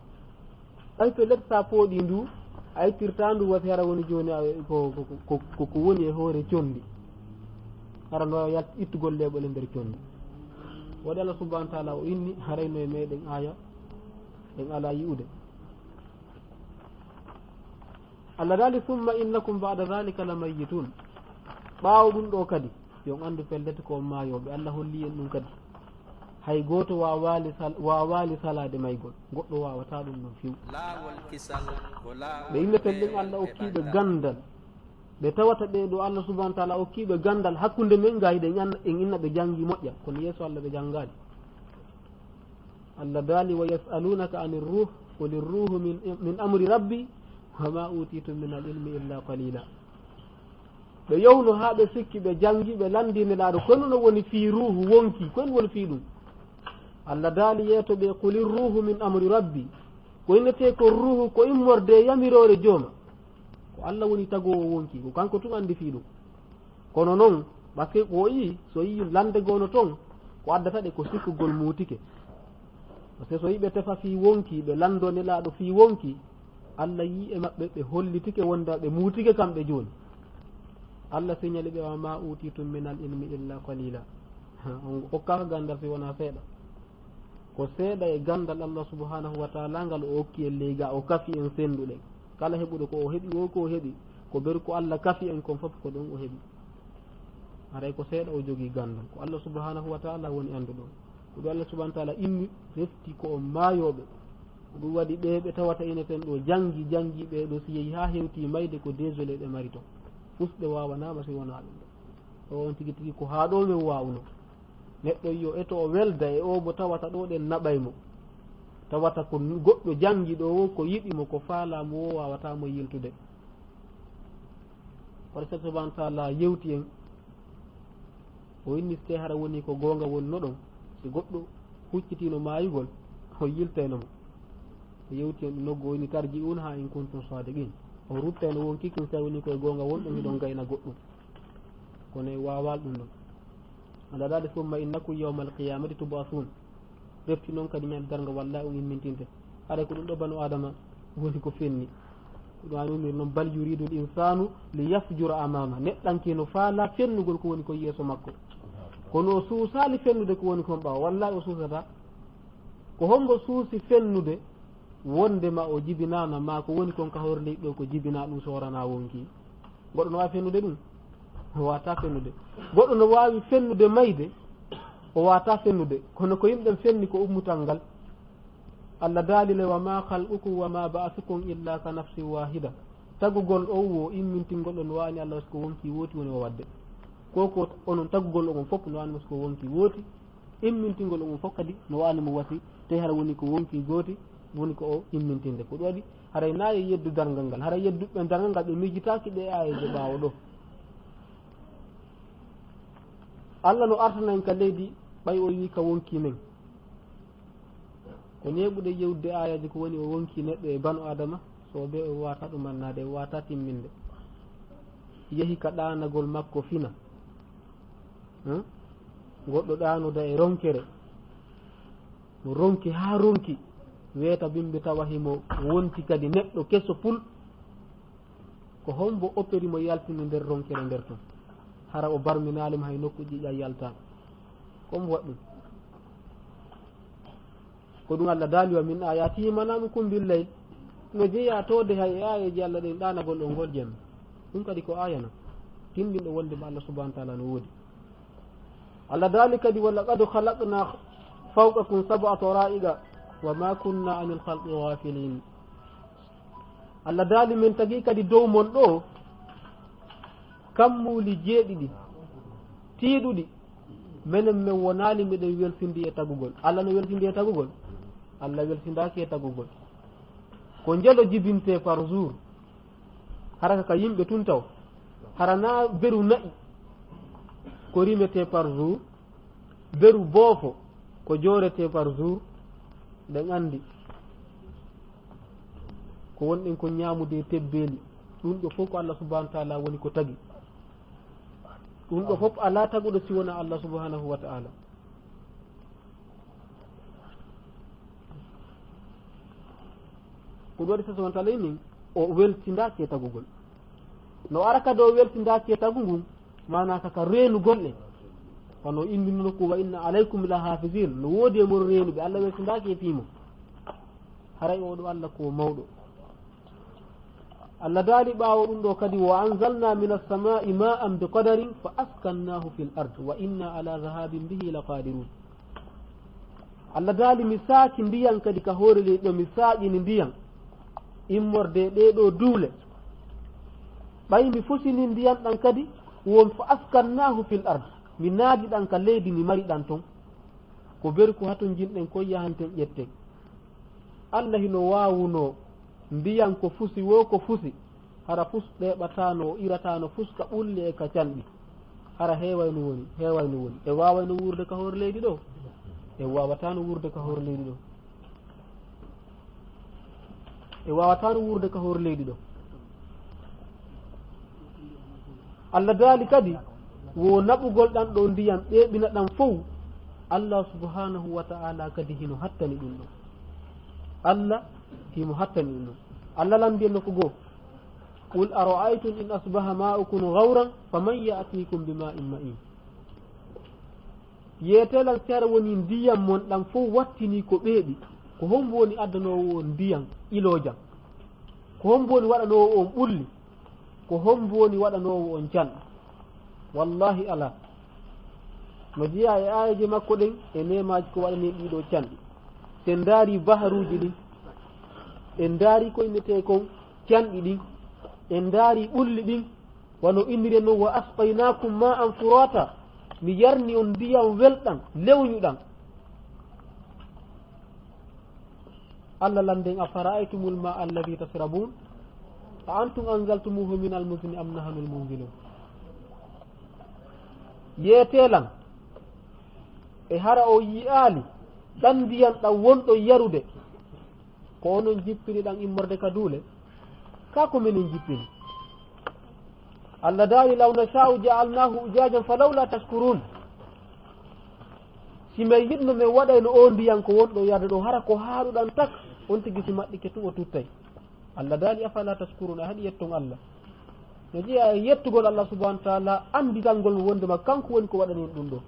Ay, pellet, sa pooɗi ndu, a ittirtaa ndu, wasi hara woni jooni a, ko, ko, ko, ko, ko woni e hoore condi. Hara no yalt-, ittugol leeɓol e nder condi. Waɗi Allah subhanahu wa ta'ala o inni, haray no e meɗen aaya, en alaa yi'ude. Allah daali, "Summa innakum ba'da dhalika lamayyitun." Ɓaawo ɗum ɗo kadi, yo on anndu pellet ko on maayooɓe. Allah holli en ɗum kadi. Hay gooto waawaali sal-, waawaali salaade maygol. Goɗɗo waawataa ɗum ɗon few. Laawol kisal ko laawol. Ɓe yimɓe pellet Allah okkiiɓe ganndal. Ɓe tawata ɓe ɗo Allah subhanahu wa ta'ala okkiiɓe ganndal hakkunde men, gaa hiɗen an-, en inna ɓe janngi moƴƴa. Kono yeeso Allah ɓe janngaali. Allah daali: "Wa yas'alunaka anir ruh, qulir ruhu min, min amri rabbi, wa ma utitum min al ilmi illa qalila." Ɓe yowno haa ɓe sikki, ɓe janngi, ɓe lanndi Nelaaɗo, kono no woni fii ruuhu wonki, kono woni fii ɗum. Allah daali yeeto ɓe: "Qulir ruhu min amri rabbi." Ko innetee ko ruuhu, ko immorde e yamiroore jooma. Ko Allah woni tagoowo wonki, ko kanko tun anndi fii ɗum. Kono non, parce que ko o yii, so yii lande goono ton, ko addata ɗe ko sikkugol muutike. Parce que so yiɓe tefa fii wonki, ɓe lando Nelaaɗo fii wonki, Allah yii e maɓɓe, ɓe hollitike wonde ɓe muutike kamɓe jooni. Allah signali ɓe: "Wa ma utitum min al ilmi illa qalila." On okkaaka gandal si wonaa seeɗa. Ko seeɗa e gandal Allah subhanahu wa ta'ala ngal o okki en ley ga, o kafi en fennuɗen. Kala heɓuɗo ko o heɓi, wo ko o heɓi, ko beru ko Allah kafi en kon fof ko ɗon o heɓi. Haray ko seeɗa o jogii gandal. Ko Allah subhanahu wa ta'ala woni annduɗo. Ko ɗum Allah subhanahu wa ta'ala inni refti ko on maayooɓe. Ko ɗum waɗi ɓe ɓe tawata ina ten ɗo janngi, janngi ɓe ɗo si yehi haa hewti mayde ko désolé ɓe mari ton. Fus ɓe waawanaama si wonaa ɗum ɗo. O on tigi tigi ko haa ɗo men waawno. Neɗɗo yo eto o welda e o mo tawata ɗo ɗen naɓay mo. Tawata ko goɗɗo janngi ɗo wo ko yiɗi mo, ko faalaa mo wo waawataa mo yiltude. Hoore Seeɗa Subhaanahu wa Ta'aala yewti en, o inni si tawii hara woni ko goonga wonno ɗon, si goɗɗo huccitiino maayugol, o yiltayno mo. O yewti en ɗum noggu, o inni: "Tarji'uunahaa in kuntum saadiqiin." O ruttayno wonki kin si tawii woni ko e goonga wonɗon, hiɗon gayna goɗɗum. Kono e waawal ɗum ɗon. Allah daali: "Summa innakum yawmal qiyaamati tub'asuun." Refti noon kadi ñande darnga, wallaahi on immintinte. Haray ko ɗum ɗo banu Aadama woni ko fenni. Ko ɗum an umir noon, "Bal yuriidul insaanu li yafjura amaama." Neɗɗanke no faalaa fennugol ko woni ko yeeso makko. Kono o suusaali fennude ko woni kon ɓaawo. Wallaahi o suusataa. Ko hombo suusi fennude wonde ma o jibinaana ma ko woni kon ka hoore leydi ɗo ko jibinaa ɗum sooranaa wonki? Goɗɗo no waawi fennude ɗum? O waawataa fennude. Goɗɗo no waawi fennude mayde? O waawataa fennude. Kono ko yimɓe ɓen fenni ko ummutal ngal. Allah daali le: "Wa maa khalqukum wa maa ba'thukum illa ka nafsin waahida." Tagugol on wo immintingol on no waani Allah ko wonki wooti woni o waɗde. Ko ko onon tagugol on fof no waani ko wonki wooti. Immintingol on fof kadi no waani mo wasi, te hara woni ko wonki gooti, woni ko o immintinde. Ko ɗum waɗi, haray naa e yeddu darngal ngal, haray yedduɓe darngal ngal ɓe miijitaaki ɗe aayeeje ɓaawo ɗo. Allah no artana en ka leydi, ɓay o wi ka wonki men. Ko neeɓude yewde aayeeje ko woni o wonki neɗɗo e banu Aadama, so ɓe o waata ɗum annaade, o waata timminde. Yehi ka ɗaanagol makko fina. Hmm? Goɗɗo ɗaanoda e ronkere. Ronki haa ronki. Weeta bimbi tawa himo wonti kadi neɗɗo keso pul. Ko hombo operi mo yaltini nder ronkere nder ton? Hara o barminaali mo hay nokku ƴiƴa yalta. Ko hombo waɗi ɗum? Ko ɗum Allah daali: "Wa min aayaatihi manaamukum bil layl." No jeyaa toode hay e aayeeje Allah ɗen ɗaanagol on ngol jemma. Ɗum kadi ko aaya non. Tinndinɗo wonde ma Allah subhaanahu wa ta'aala no woodi. Allah daali kadi: "Wa laqad khalaqnaa fawqakum sab'a taraa'iqa wa maa kunnaa anil khalqi ghaafiliin." Allah daali: "Min tagi kadi dow mon ɗo kammuuli jeeɗiɗi, tiiɗuɗi. Menen men wonaali miɗen welsindi e tagugol." Allah no welsindi e tagugol? Allah welsindaaki e tagugol. Ko njelo jibintee par jour. Hara ka yimɓe tun taw. Hara naa beru na'i ko rimetee par jour, beru boofo ko jooretee par jour. Ɗen anndi ko wonɗen ko ñaamude e tebbeeli. Ɗum ɗo fof ko Allah subhaanahu wa ta'aala woni ko tagi. Ɗum ɗo fof alaa taguɗo si wonaa Allah subhaanahu wa ta'aala. Ko ɗum waɗi Seeɗa Subhaanahu wa Ta'aala inni o welsindaaki e tagugol. No ara kadi o welsindaaki e tagu ngun, maanaa ka, ka reenugol ɗe. Kono o inni nokku: "Wa inna alaykum la haafiziin." No woodi e mon reenuɓe, Allah welsindaaki e fii mon. Haray oo ɗoo Allah ko mawɗo. Allah daali ɓaawo ɗum ɗoo kadi: "Wa anzalnaa minas samaa'i maa'an bi qadarin fa askannaahu fil ard wa innaa alaa zahaabin bihi la qaadiruun." Allah daali: "Mi saaki ndiyan kadi ka hoore leydi ɗo, mi saaƴini ndiyan immorde e ɗee ɗoo duule. Ɓay mi fusini ndiyan ɗan kadi, won fa askannaahu fil ard, mi naadi ɗan ka leydi, mi mari ɗan ton." Ko berku hato njiɗɗen koy yahanten ƴetten. Allah hino waawunoo ndiyan ko fusi woo ko fusi, hara fus ɗeeɓataano, o irataano fus ka ɓulli e ka canɗi. Hara heeway no woni, heeway no woni. E waaway no wuurde ka hoore leydi ɗo? E waawataano wuurde ka hoore leydi ɗo. E waawataano wuurde ka hoore leydi ɗo. Allah daali kadi, wo naɓugol ɗan ɗo ndiyan ɓeeɓina ɗan fow, Allah subhanahu wa ta'ala kadi hino hattani ɗum ɗon. Allah himo hattani ɗum ɗon. Allah lanndi en no ko goo. Qul ara'aytum in asbaha ma'ukum ghawran faman ya'tikum bima'in ma'in. Yeetelan si hara woni ndiyan mon ɗan fow wattinii ko ɓeeɓi, ko hombo woni addanoowo on ndiyan iloojan? Ko hombo woni waɗanoowo on ɓulli? Ko hombo woni waɗanoowo on canɗi? Wallahi alaa. No jeyaa e aayeeje makko ɗen e neemaaji ko waɗani en ɗii ɗoo canɗi. Si en ndaarii baharuuji ɗin, en ndaarii ko innetee kon canɗi ɗin, en ndaarii ɓulli ɗin, wano inniri en non, "Wa asqaynakum ma'an furata." Mi yarni on ndiyan welɗan, lewñuɗan. Allah lanndi en, "Afara'aytumul ma'a alladhi tashrabun, a antum anzaltumuhu minal muzni am nahnul munzilun?" Yeetelan, e hara o yi'aali ɗan ndiyan ɗan wonɗon yarude, ko onon jippini ɗan immorde ka duule? Kaa ko menen jippini? Allah daali, "Law nasha'u ja'alnahu ujajan falawla tashkurun." Si men yiɗno men waɗayno o ndiyan ko wonɗo yarde ɗo, hara ko haaɗuɗan tak, on tigi si maɗɗike tun o tuttay. Allah daali, "Afala tashkurun?" A haɗi yetton Allah? No jeyaa e yettugol Allah subhanahu wa ta'ala, annditangol mo wondema kanko woni ko waɗani en ɗum ɗo.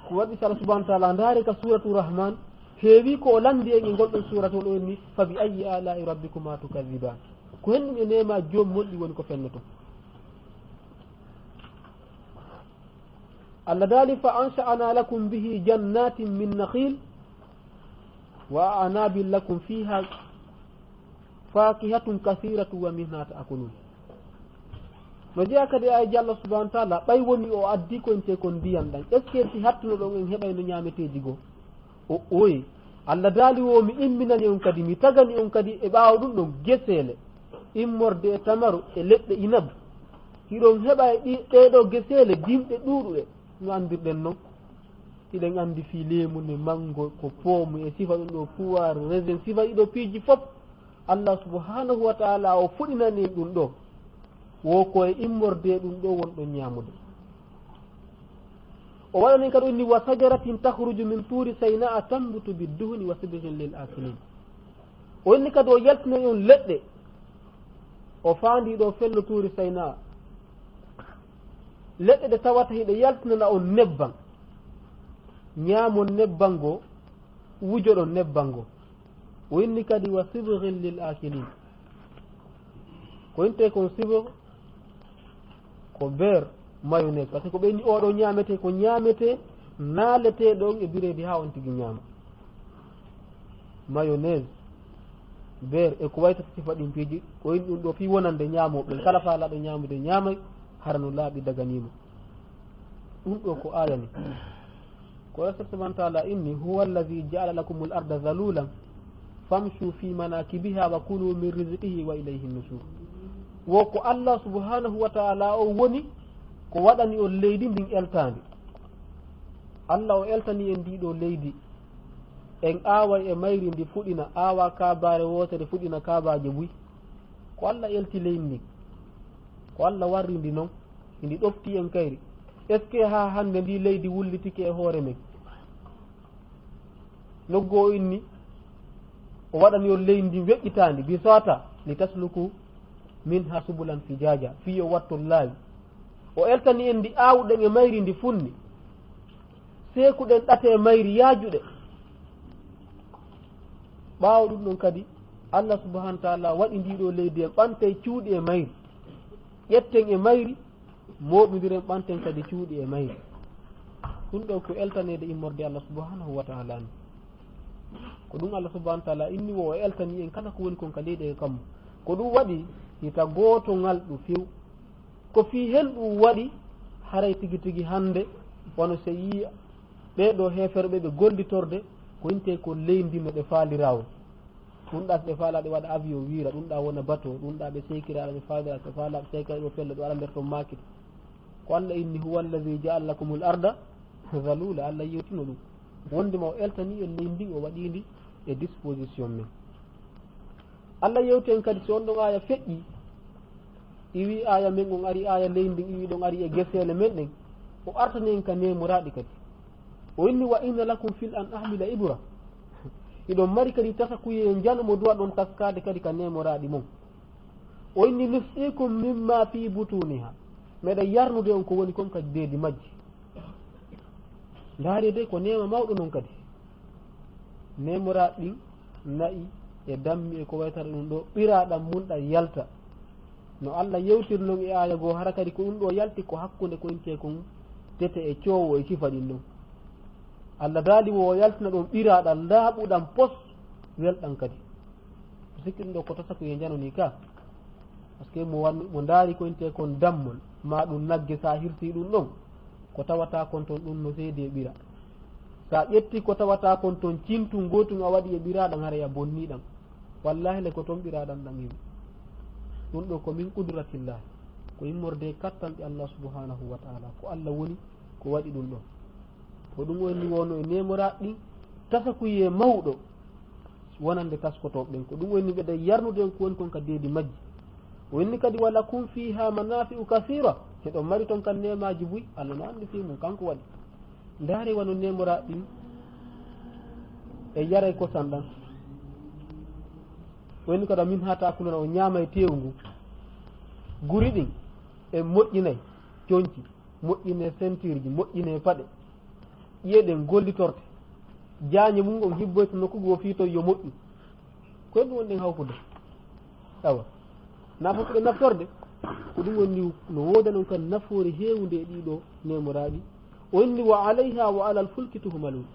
Ko waɗi si Allah subhanahu wa ta'ala ndaari ka suuratu Rahman, heewi ko o lanndi en e ngol ɗon suuratu, o inni, "Fa bi ayyi ala'i rabbikuma tukazziban?" Ko honɗum e neema joom mon ɗi woni ko fennoton? Allah daali, "Fa ansha'na lakum bihi jannatin min nakhil wa a'nabin lakum fiha fakihatun kathiratun wa minha ta'kulun." No jeyaa kadi e aayeeje Allah subhanahu wa ta'ala, ɓay woni o addi ko entee kon ndiyan ɗan, est-ce que si hattuno ɗon en heɓayno ñaameteeji goo? O, oye. Allah daali wo, mi imminani on kadi, mi tagani on kadi e ɓaawo ɗum ɗon geseele, immorde e tamaru e leɗɗe inabu. Hiɗon heɓa e ɗi, ɗee ɗoo geseele dimɗe ɗuuɗuɗe, no anndirɗen non. Hiɗen anndi fii leemun e mango, ko poomu e sifa ɗum ɗoo, poire, raisin, sifa ɗii ɗoo piiji fof. Allah subhanahu wa ta'ala o fuɗinani en ɗum ɗoo. Wo ko e immorde ɗum ɗoo wonɗon ñaamude. O waɗani en kadi o inni, "Wa shajaratin takhruju min turi sayna'a tanbutu bidduhni wa sibghin lil akilin." O inni kadi o yaltinani on leɗɗe. O faandi ɗoo fello turi sayna'a. Leɗɗe ɗe tawata hiɗe yaltinana on nebban. Ñaamon nebban goo, wujoɗon nebban goo. O inni kadi, "Wa sibghin lil akilin." Ko intee kon sibgh, ko beurre, mayonnaise. Parce que ko ɓe inni oo ɗoo ñaametee, ko ñaametee, naaletee ɗon e bireedi haa on tigi ñaama. Mayonnaise, beurre, e ko waytata sifa ɗin piiji, o inni ɗum ɗoo fii wonande ñaamooɓe ɓen. Kala faalaaɗo ñaamude ñaamay, hara no laaɓi daganiima. Ɗum ɗoo ko aaya ni. Ko Allah subhanahu wa ta'ala inni, "Huwa alladhi ja'ala lakumul arda dhalulan famshu fi manakibiha wa kulu min rizqihi wa ilayhi nushur." Wo ko Allah subhanahu wa ta'ala o woni ko waɗani on leydi ndin eltaandi. Allah o eltani en ndii ɗoo leydi. En aaway e mayri ndi fuɗina, aawa kaabaare wootere fuɗina kaabaaje buy. Ko Allah elti leydi ndin. Ko Allah warri ndi non. Ndi ɗofti en kayri. Est-ce que haa hannde ndii leydi wullitike e hoore men? Noggu o inni, o waɗani on leydi ndin weƴƴitaandi, bisata, li tasluku minha subulan fijaja, fii yo watton laawi. O eltani en ndi aawuɗen e mayri ndi funni. Seekuɗen ɗate e mayri yaajuɗe. Ɓaawo ɗum ɗon kadi, Allah subhanahu wa ta'ala waɗi ndii ɗoo leydi en ɓantay cuuɗi e mayri. Ƴetten e mayri, mooɓindiren ɓanten kadi cuuɗi e mayri. Ɗum ɗoo ko eltaneede immorde Allah subhanahu wa ta'ala ni. Ko ɗum Allah subhanahu wa ta'ala inni wo o eltani en kala ko woni kon ka leyɗe e kammu. Ko ɗum waɗi hita gooto ŋalɗu few. Ko fii hen ɗum waɗi haray tigi tigi hannde wano se yi'a Ɓee ɗoo heeferɓe ɓe gollitorde ko inte ko leydi no ɗe faalirawol. Ɗum ɗaa so ɓe faalaa ɓe waɗa avion wiira, ɗum ɗaa wona bateau, ɗum ɗaa ɓe seekira ɓe faalira, ɓe faalaa ɓe seekira ɗo pelle ɗo ara nder ton maakita. Ko Allah inni, "Huwa allazi ja'ala lakumul arda zalula." Allah yewtino ɗum. Wonde ma o eltani en leydi ndi, o waɗi ndi e disposition men. Allah yewti en kadi so on ɗon aya feƴƴi, iwi aya men on ari, aya leydi ndin iwi ɗon ari e geseele men ɗen, o artani en ka nemoraaɗi kadi. O inni, "Wa inna lakum fil an'ami la ibra." Hiɗon mari kadi tasakuyee njano mo duwa ɗon taskaade kadi ka nemoraaɗi mon. O inni, "Nusqikum mimma fi butuniha." Meɗen yarnude on ko woni kon kadi deedi majji. Ndaari de ko neema mawɗo non kadi. Nemoraaɗi ɗin na'i e dammi e ko waytata ɗum ɗo, ɓiraaɗam mun ɗam yalta. No Allah yewtiri non e aya goo, hara kadi ko ɗum ɗo yalti ko hakkunde ko inte kon tete e coowo e cifa ɗin ɗon. Allah daali wo o yaltina ɗon ɓiraaɗam laaɓuɗam pos, welɗam kadi. Ko sikki ɗum ɗo ko tasakuyee njano ni ka. Parce que mo wan-, mo ndaari ko inte kon dammol, ma ɗum nagge sa hirsi ɗum ɗon, ko tawata kon ton ɗum no seedi e ɓira. Sa ƴetti ko tawata kon ton cintun gootun a waɗi e ɓiraaɗam, haray a bonni ɗam. Wallahi le ko ton ɓiraaɗam ɗam iwi. Ɗum ɗo ko min qudratillahi. Ko immorde e kattanɗe Allah subhanahu wa ta'ala. Ko Allah woni ko waɗi ɗum ɗo. Ko ɗum woni wono e nemoraaɗi ɗin tasakuyee mawɗo wonande taskotooɓe ɓen. Ko ɗum woni ɓe day yarnude en ko woni kon ka deedi majji. O inni kadi, "Wa lakum fiha manafi'u kathira." Hiɗon mari ton kan neemaaji buy, Allah no anndi fii mun, kanko waɗi. Ndaare wano nemoraaɗi ɗin e yaray kosan ɗan. O inni kadi, "Minha ta'kuluna", o ñaama e teewu ngun. Guri ɗin e moƴƴinay conci. Moƴƴinee sentirji, moƴƴinee paɗe. Ƴi'e ɗen gollitorte. Jaañe mum on hibboyta nokku goo fii ton yo moƴƴu. Ko ɗum woni ɗen hawfude. Awa. Na fof ɗe naftorde. Ko ɗum woni no wooda non kan nafoore heewunde e ɗiɗo nemoraaɗi. O inni, "Wa alayha wa alal fulki tuhmalun."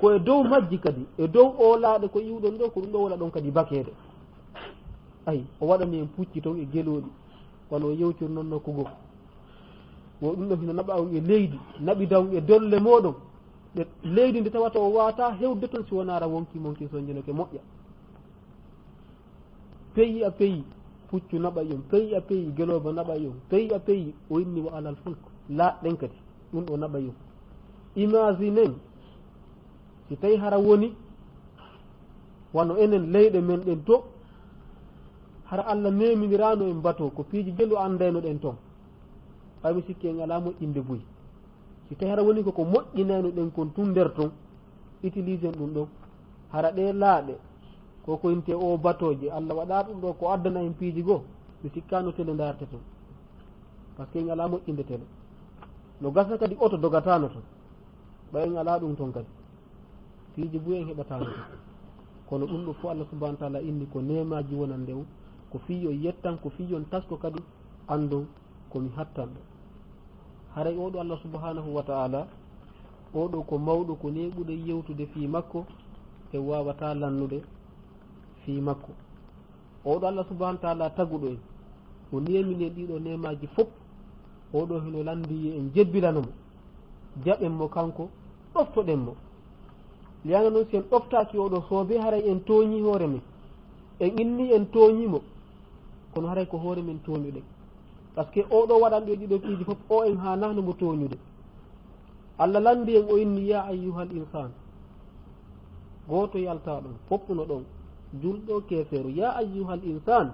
Ko e dow majji kadi, e dow oolaaɗe ko iwɗon ɗo, ko ɗum ɗo wona ɗon kadi bakeede. Ayi, o waɗani en pucci ton e gelooɗi. Wano o yewtir non nokku goo. Wo ɗum ɗo hino naɓa on e leydi, naɓida on e dolle mooɗon. Ɗe, leydi ndi tawata o waata hewde ton si wonaa ra wonki monki sonjinoke moƴƴa. Peyi a peyi, puccu naɓa on, peyi a peyi, gelooba naɓa on, peyi a peyi, o inni wa alal fulk, laaɗɗen kadi, ɗum ɗo naɓa on. Imaginen, si tawi hara woni, wano enen leyɗe men ɗen to, hara Allah neeminiraano en bato, ko piiji gelu anndayno ɗen ton. Ɓay mi sikki en alaa moƴƴinde buy. Si tawi hara woni ko ko moƴƴinayno ɗen kon tun nder ton, utiliser ɗum ɗon. Hara ɗe laaɗe, ko ko inte o batooje, Allah waɗa ɗum ɗo ko addana en piiji goo, mi sikkaano tele ndaarte ton. Parce que en alaa moƴƴinde tele. No gasa kadi oto dogataano ton. Ɓay en alaa ɗum ton kadi. Piiji buy en heɓataano ton. Kono ɗum ɗo fof Allah subhanahu wa ta'ala inni ko neemaaji wonande on, ko fii yo yettan, ko fii yon tasko kadi anndon ko mi hattanɗo. Haray oɗo Allah subhanahu wa ta'ala, oɗo ko mawɗo, ko neeɓuɗo yewtude fii makko, e waawataa lannude fii makko. Oɗo Allah subhanahu wa ta'ala taguɗo en, o neemini en ɗiɗo neemaaji fof, oɗo hino lanndi en jebbilano mo, jaɓen mo kanko, ɗoftoɗen mo. Liyana noon si en ɗoftaaki oɗo soobe, haray en tooñi hoore men. En inni en tooñi mo, kono haray ko hoore men tooñuɗen. Parce que oɗo waɗanɗo e ɗiɗo piiji fof, o en haanaano mo tooñude. Allah lanndi en, o inni, "Ya ayyuhal insaan." Gooto yaltaa ɗon, foppuno ɗon, julɗo, keefeero. "Ya ayyuhal insaan."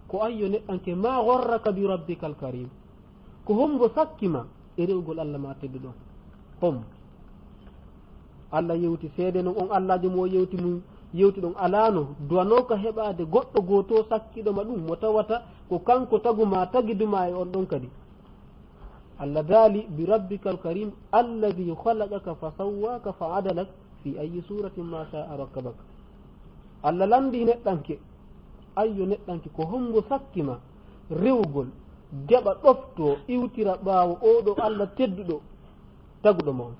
Ko ayyo neɗɗanke, "ma gharraka bi rabbikal karim." Ko hombo sakki ma e rewgol Allah ma tedduɗo? Hombo? Allah yewti seede non, on Allaajo mo yewti mum, yewti ɗon alaano, duwanooka heɓaade goɗɗo gooto sakkiɗo ma ɗum, mo tawata ko kanko tagu ma, tagiduma e on ɗon kadi. Allah daali, "Bi rabbikal karim, alladhi khalaqaka fa sawwaka fa adalak fi ayyi suratin ma sha'a rakkabak." Allah lanndi neɗɗanke, ayyo neɗɗanke, ko hombo sakki ma rewgol, jaɓa ɗofto, iwtira ɓaawo oɗo Allah tedduɗo, taguɗo ma on.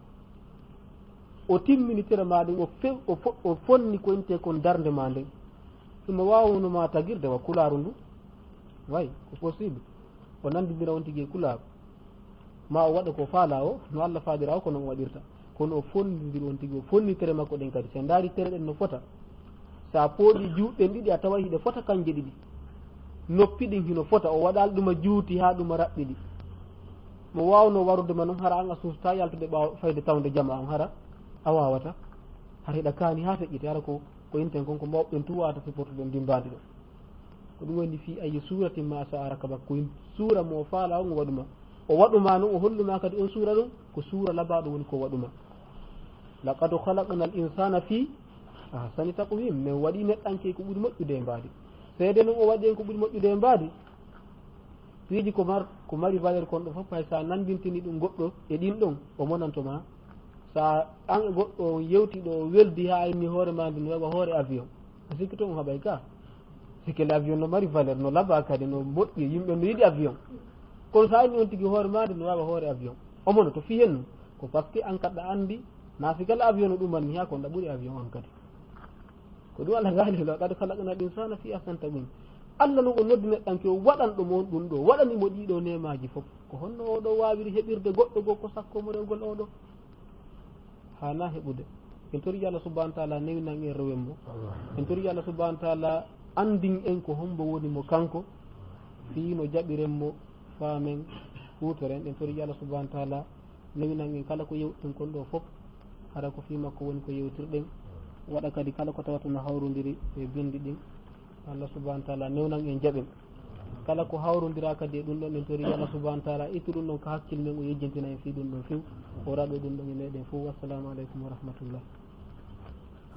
O timminitira ma ɗum, o fe-, o fo-, o fonni ko inte kon darnde ma nden. Ɗum o waawno ma tagirde wa kulaaru ndu? Way, ko possible. O nanndindira on tigi e kulaaru. Ma o waɗa ko faala o, no Allah faalira o, ko non o waɗirta. Kono o fonndidir on tigi, o fonni tere makko ɗen kadi. Si a ndaari tere ɗen no fota, si a pooɗi juuɗe ɗen ɗiɗi, a taway hiɗe fota kanje ɗiɗi. Noppi ɗin hino fota, o waɗal ɗuma juuti haa ɗuma raɓɓiɗi. Mo waawnoo warude ma non, hara an a suustaa yaltude ɓaawo fayde tawnde jama on, hara a waawata. Hara hiɗa kaani haa feƴƴiti, hara ko, ko inten kon ko mawɓe ɓen tun waawata sifortude on dimbaandi ɗon. Ko ɗum woni fii ayyi suuratin maa shaa rakabak, ko in suura mo o faalaa on o waɗu ma. O waɗu ma non, o hollu ma kadi on suura ɗum, ko suura labaaɗo woni ko waɗu ma. Laqad khalaqnal insaana fii ahsani taqwiim, men waɗi neɗɗanke ko ɓuri moƴƴude e mbaadi. Seede non o waɗi en ko ɓuri moƴƴude e mbaadi. Piiji ko mar-, ko mari valeur kon ɗo fof, hay sa nanndintini ɗum goɗɗo e ɗin ɗon, o monanto ma. Sa an e goɗɗo on yewti ɗo, o weldi haa inni hoore ma ndi no waɗa hoore avion. A sikkito on haɓay ka. Sikkele avion no mari valeur, no laba kadi, no moƴƴi, yimɓe no yiɗi avion. Kono sa inni on tigi hoore ma ndi no waɗa hoore avion. O monoto fii hen no. Ko parce que an kaɗa anndi, na si kala avion no ɗumanni haa kon ɗa ɓuri avion on kadi. Ko ɗum Allah haali, "Laqad khalaqnal insaana fii ahsani taqwiim." Allah non o noddi neɗɗanke o waɗanɗo mo on ɗum ɗo, waɗani mo ɗii ɗoo neemaaji fof. Ko honno oo ɗoo waawiri heɓirde goɗɗo goo ko sakko mo rewgol oo ɗoo? Haanaa heɓude. En tori Allah subhaanahu wa ta'aala newinan en rewen mo. En tori Allah subhaanahu wa ta'aala anndin en ko hombo woni mo kanko, fii no jaɓiren mo, faamen, huutoren. En tori Allah subhaanahu wa ta'aala newinan en kala ko yewten kon ɗoo fof, hara ko fii makko woni ko yewtirɗen. Waɗa kadi kala ko tawata no hawrondiri e binndi ɗin, Allah subhaanahu wa ta'aala newnan en jaɓen. Kala ko hawrondira kadi e ɗum ɗon, en tori Allah subhaanahu wa ta'aala ittu ɗum ɗon ka hakkil men, o yejjantina en fii ɗum ɗon few, o raɗo ɗum ɗon e meɗen fof. Wassalaamu aleykum wa rahmatullah.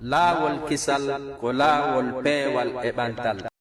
Laawol kisal ko laawol peewal e ɓantal.